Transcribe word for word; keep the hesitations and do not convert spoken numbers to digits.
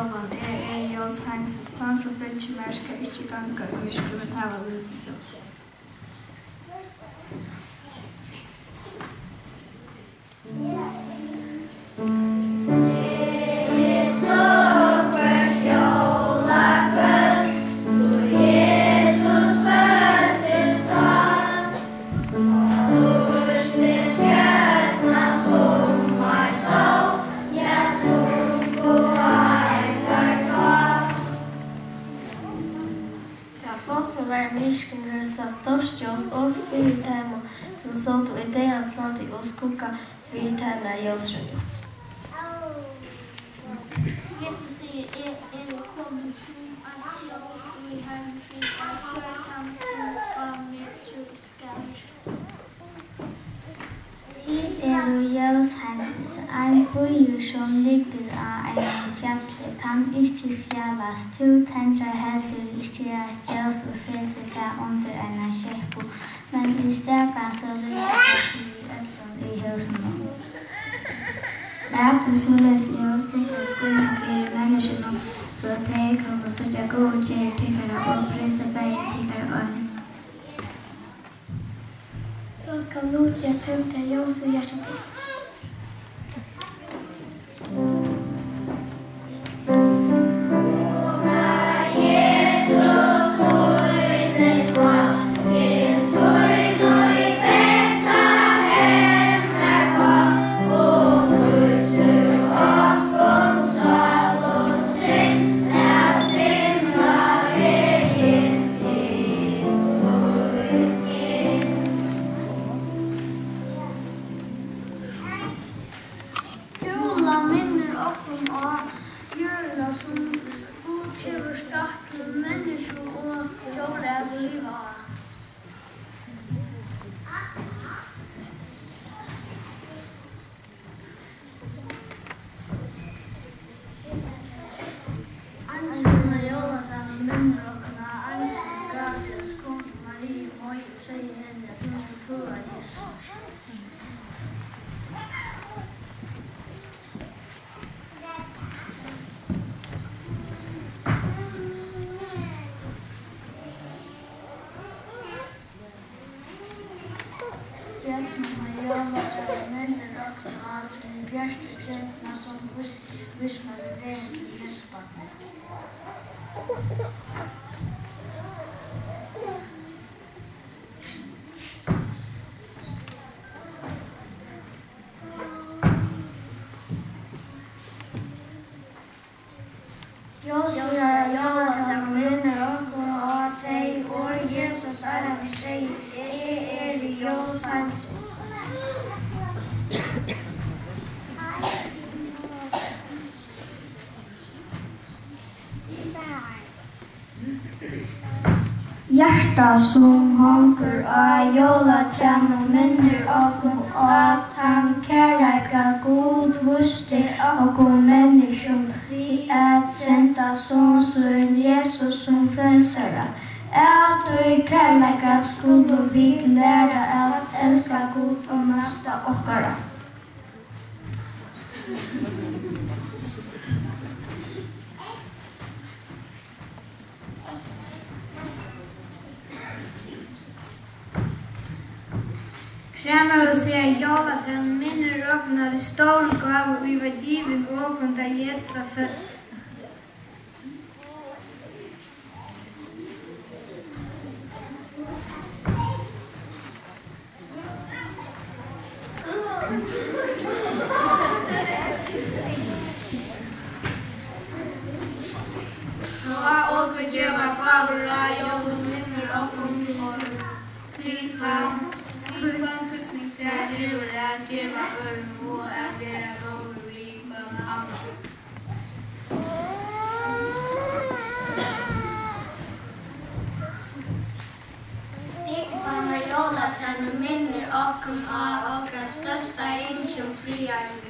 Jólan, eg eri ljós heimsins, tann sum fylgir mær, skal ikki ganga í myrkri, men hava lívsins ljós. Tað fólk, sum var í myrkrinum, hevur sæð stórt ljós, og fyri teimum, sum sótu í deyðans landi og skugga, fyri teimum er ljós runnin upp. Jesus sigur: Eg eri komin sum eitt ljós í heimin, fyri at hvør tann, sum á meg trýr, skal ikki Tit eru ljós heimsins. Ein býur, sum liggur á einum fjalli, kann ikki fjalast. Tú tendrar heldur ikki eitt ljós og setur tað undir eina skeppu, men í staðin so lýsir tað fyri øllum í húsinum. Latið soleiðis ljós tykkara skína fyri menniskjunum, so tey kunnu síggja góðu gerðir tykkara og prísa Faðir tykkara á himli. So skal ljósið tendra ljós í hjarta títt. Jólið minnir okkum á jørðina, sum Gud hevur skapt til menniskju og djór at liva á. Eingilin á jólatrænum minnir okkum á eingilin Gabriels kom til Mariu moy og segði henni, at hon skuldi føða Jesus. Stjørnurnar á jólatrænum minnir okkum á ta bjørtu stjørnuna, sum vísti vísmonnunum vegin til Jesusbarnið. Ljósið á jólatrænum minnir okkum á tey orð, Jesus einaferð segði: Eg eri ljós heimsins. Hjartað, sum hongur á jólatrænum, minnir okkum á tann kærleika, Gud vísti okkum menniskjum við at senda Son sín, Jesus, sum frelsara. Av tí kærleika skulu vit læra at elska Gud og næsta okkara. Kramarhúsið á jólatrænum minnir okkum á ta stóru gávu, ið varð givin okkum, tá Jesus varð føddur. Tá okur geva gávur á jólum, minnir okkum um orð, til hvønn, til hvønn týdning tað hevur at geva øðrum og at vera góður við hvønn annan. Dúgvan á jólatrænum minnir okkum á okkara størsta ynski um friðarlig